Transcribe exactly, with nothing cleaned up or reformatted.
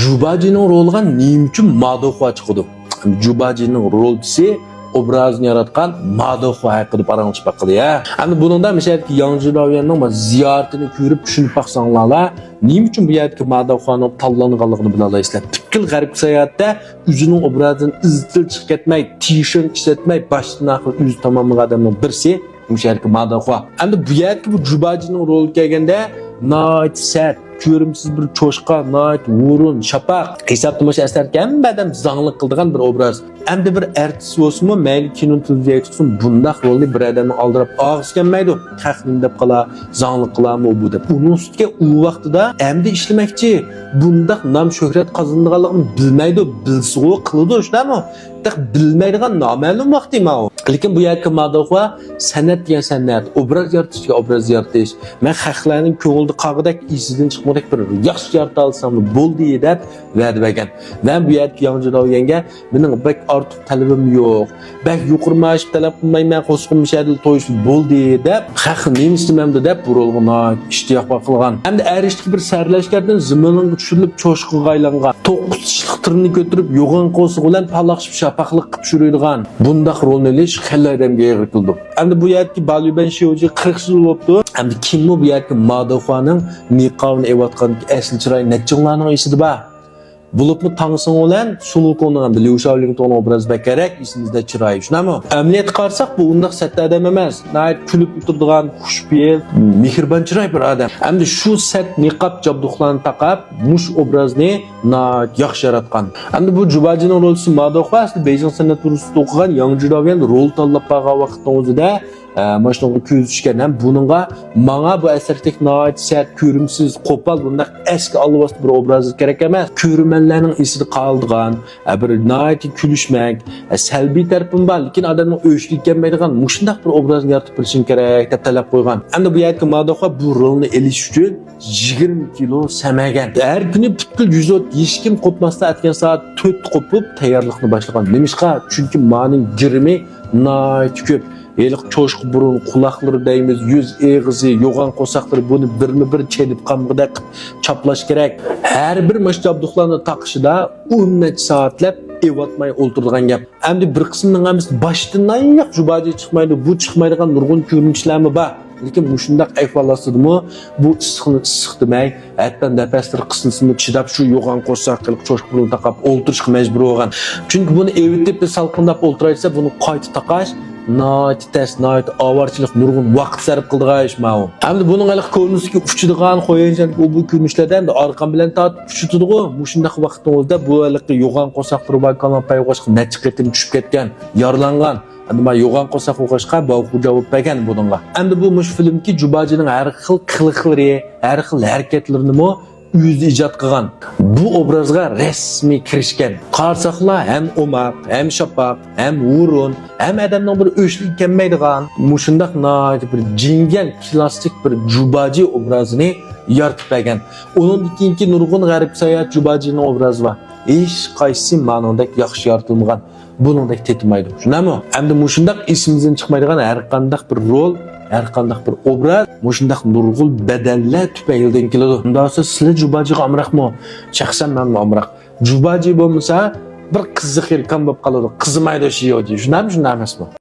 جۇباجىنىڭ رولىغا نېمە ئۈچۈن مادوخۇا چىقىدۇ؟ جۇباجىنىڭ رولچىسى، ئوبرازنى ياراتقان مادوخۇا ھەققىدە پاراڭلىشىپ باققىلى، ھە؟ ئەمدى بۇنىڭدا مىسالدىكى ياڭ جىداۋيەننىڭ زىيارىتىنى كۆرۈپ چۈشىنىپ باقساڭلارلا، نېمە ئۈچۈن بۇ يەردىكى مادوخۇانىڭ تاللانغانلىقىنى بىلالايسىلەر. پۈتكۈل غەربكە ساياھەتتە ئۆزىنىڭ ئوبرازىدىن ئىزچىل چىقىپ كەتمەي، تىشىنى ئىشلەتمەي، باشتىن ئاخىر ئۆزى تاماملىغان ئادەمنىڭ بىرسى مۇشۇ يەردىكى مادوخۇا. ئەمدى بۇ يەردىكى بۇ جۇباجىنىڭ رولىغا كەلگەندە، ناھايىتى سەت، كۆرۈمسىز بىر چوشقا، ناھايىتى ھۇرۇن، شاپاق. ھېسابتا مۇشۇ ئەسەرگە ھەممە ئادەم زاڭلىق قىلىدىغان بىر ئوبراز. ئەمدى بىر ئارتىس بولسىمۇ، مەيلى كىنو، تېلېۋىزىيە چىقسۇن، بۇنداق رولنى بىر ئادەمنىڭ ئالدىراپ ئالغۇسى كەلمەيدۇ. خەق نېمە دەپ قالا، زاڭلىق قىلارمۇ بۇ دەپ. ئۇنىڭ ئۈستىگە ئۇ ۋاقتىدا ئەمدى ئىشلىمەكچى، بۇنداق نام شۆھرەت قازىنىدىغانلىقىنى بىلمەيدۇ، بىلسىغۇ قىلىدۇ، شۇنداقمۇ؟ بىلمەيدىغان نامەلۇم ۋاقتى ماۋۇ. لېكىن بۇ يەردىكى مادوخۇا سەنئەت دېگەن سەنئەت، ئوبراز يارىتىش دېگەن ئوبراز يارىتىش. مەن خەقلەرنىڭ كۆڭلىدە قالغۇدەك، ئېسىدىن چىقمىغۇدەك بىر ياخشى يارىتالىساملا بولدى دەپ ۋەدە بەرگەن. مەن بۇ يەردىكى ياڭ جىداۋيەنگە مېنىڭ بەك ئارتۇق تەلىپىم يوق، بەك يۇقىرى مائاش تەلەپ قىلمايمەن، قورسىقىم مۇشۇ يەردىلا تويسۇن بولدى دەپ، خەقنى نېمە ئىستىمەمدۇ دەپ بۇ رولغا ناھايىتى ئىشتىياق باغلىغان. ئەمدى ئەرشتىكى بىر سەرلەشكەردىن زېمىنغا چۈشۈرۈلۈپ چوشقىغا ئايلانغان، توققۇز چىشلىق تىرنى كۆتۈرۈپ يوغان قورسىقى بىلەن پالاقشىپ شاپاقلىق قىلىپ يۈرىدىغان بۇنداق رولنى ئېلىش خېلى ئادەمگە ئېغىر كېلىدۇ. ئەمدى بۇ يەردىكى باليۇبەن شيوجى قىرىق يىل بوپتۇ. ئەمدى كىممۇ بۇ يەردىكى مادوخۇانىڭ نىقابىنى ئېۋاتقان ئەسلى چىرايى نەچچىڭلارنىڭ ئېسىدە بار؟ بولۇپمۇ تاڭ سىڭ بىلەن سۇنۇكوڭنىڭ ھەمدە ليۇ شاۋلىڭتوڭنىڭ ئوبرازى بەك كېرەك، ئېسىمىزدە چىرايى، شۇنداقمۇ؟ ئەمەلىيەتكە قارىساق، بۇ ئۇنداق سەت ئادەم ئەمەس. ناھايىتى كۈلۈپ ئولتۇرىدىغان، خۇشپېئىل، مېھرىبان چىراي بىر ئادەم. ئەمدى شۇ سەت نىقاب جابدۇقلارنى تاقاپ، مۇشۇ ئوبرازنى ناھايىتى ياخشى ياراتقان. ئەمدى بۇ جۇباجىنىڭ رولچىسى مادوخۇا ئەسلى بېيجىڭ سەنئەت ئۇنىۋېرسىتېتىدا ئوقۇغان ياڭ جىداۋيەن رول تاللاپ بارغان ۋاقىتنىڭ ئۆزىدە، ئە، مانا شۇنىڭغا كۆزى چۈشكەن. ھەم بۇنىڭغا، ماڭا بۇ ئەسەردىكى ناھايىتى سەت، كۆرۈمسىز، قوپال، بۇنداق ئەسكى ئالۋاستى بىر ئوبرازلار كېرەك ئەمەس. كۆرۈرمەنلەرنىڭ ئېسىدە قالىدىغان، ئە، بىر ناھايىتى كۈلۈشمەك، ئە، سەلبىي تەرىپىمۇ بار، لېكىن ئادەمنىڭ ئۆچلىكى كەلمەيدىغان مۇشۇنداق بىر ئوبرازنى يارىتىپ بېرىشىڭ كېرەك دەپ تەلەپ قويغان. ئەمدى بۇ يەردىكى مادوخۇا بۇ رولنى ئېلىش ئۈچۈن يىگىرمە كىلو سەمەگەن. ھەر كۈنى پۈتكۈل يۈز ئوت ھېچكىم قوپماستىن ئەتىگەن سائەت تۆتتە قوپۇپ تەييارلىقنى باشلىغان. نېمىشقا؟ چۈنكى مانىڭ گىرىمى ناھايىتى كۆپ. ھېلىقى چوشقا بۇرۇن، قۇلاقلىرى دەيمىز، يۈز ئېغىزى، يوغان قورساقلىرى، بۇنى بىرمۇ بىر چېلىپ قالمىغۇدەك قىلىپ چاپلاش كېرەك. ھەر بىر مۇشۇ جابدۇقلارنى تاقىشىدا ئون نەچچە سائەتلەپ ئېۋاتماي ئولتۇرىدىغان گەپ. ئەمدى بىر قىسمىنىڭ ھەممىسى باشتىن ئاياق جۇباجى چىقمايدۇ، بۇ چىقمايدىغان نۇرغۇن كۆرۈنۈشلەرمۇ بار. لېكىن مۇشۇنداق ئەھۋال ئاستىدىمۇ بۇ ئىسسىقنى ئىسسىق دېمەي، ھەتتا نەپەسلىرى قىسىلسىمۇ چىداپ، شۇ يوغان قورساق ھېلىقى چوشقا بۇرۇن تاقاپ ئولتۇرۇشقا مەجبۇر بولغان. چۈنكى بۇنى ئېۋىتىپ، بىر سالقىنداپ ئولتۇرايتسا، بۇنى قايتا تاقاش ناھايىتى تەس، ناھايىتى ئاۋارىچىلىق، نۇرغۇن ۋاقىت سەرپ قىلىدىغان ئىش ماۋۇ. ئەمدى بۇنىڭ ھېلىقى كونىسىدىكى ئۇچىدىغان، خويەنچەندىكى ئۇ بۇ كۆرۈنۈشلەردە ئەمدى ئارقان بىلەن تارتىپ ئۇچىتىدىغۇ، مۇشۇنداق ۋاقىتنىڭ ئۆزىدە بۇ ھېلىقى يوغان قورساقلىرى بار كالىڭ پەيغوشقا نەچچە قېتىم چۈشۈپ كەتكەن، يارىلانغان. ئەمدى مانا يوغان قورساق بولغاچقا، باۋخۇ جاۋاب بەرگەن بۇنىڭغا. ئەمدى بۇ مۇشۇ فىلىمدىكى جۇباجىنىڭ ھەر خىل قىلىقلىرى، ھەر خىل ھەرىكەتلىرىنىمۇ ئۆزى ئىجاد قىلغان. بۇ ئوبرازغا رەسمىي كىرىشكەن. قارىساقلا ھەم ئوماق، ھەم شاپاق، ھەم ھۇرۇن، ھەم ئادەمنىڭ بىر ئۆچلىكى كەلمەيدىغان، مۇشۇنداق ناھايىتى بىر جىڭگەن كلاسسىك بىر جۇباجى ئوبرازىنى يارىتىپ بەرگەن. ئۇنىڭدىن كېيىنكى نۇرغۇن غەربكە ساياھەت جۇباجىنىڭ ئوبرازى بار. ھېچقايسىسى مانىڭدەك ياخشى يارىتىلمىغان. بۇنىڭدەك تېتىمايدۇ. شۇنداقمۇ؟ ئەمدى مۇشۇنداق ئېسىمىزدىن چىقمايدىغان ھەر قانداق بىر رول، ھەر قانداق بىر ئوبراز مۇشۇنداق نۇرغۇن بەدەللەر تۈپەيلىدىن كېلىدۇ. ئۇنداق بولسا سىلەر جۇباجىغا ئامراقمۇ؟ شەخسەن مەنمۇ ئامراق. جۇباجى بولمىسا بىر قىزىق يېرى كەم بولۇپ قالىدۇ. قىزىمايدۇ شىيوجى. شۇنداقمۇ، شۇنداق ئەمەسمۇ؟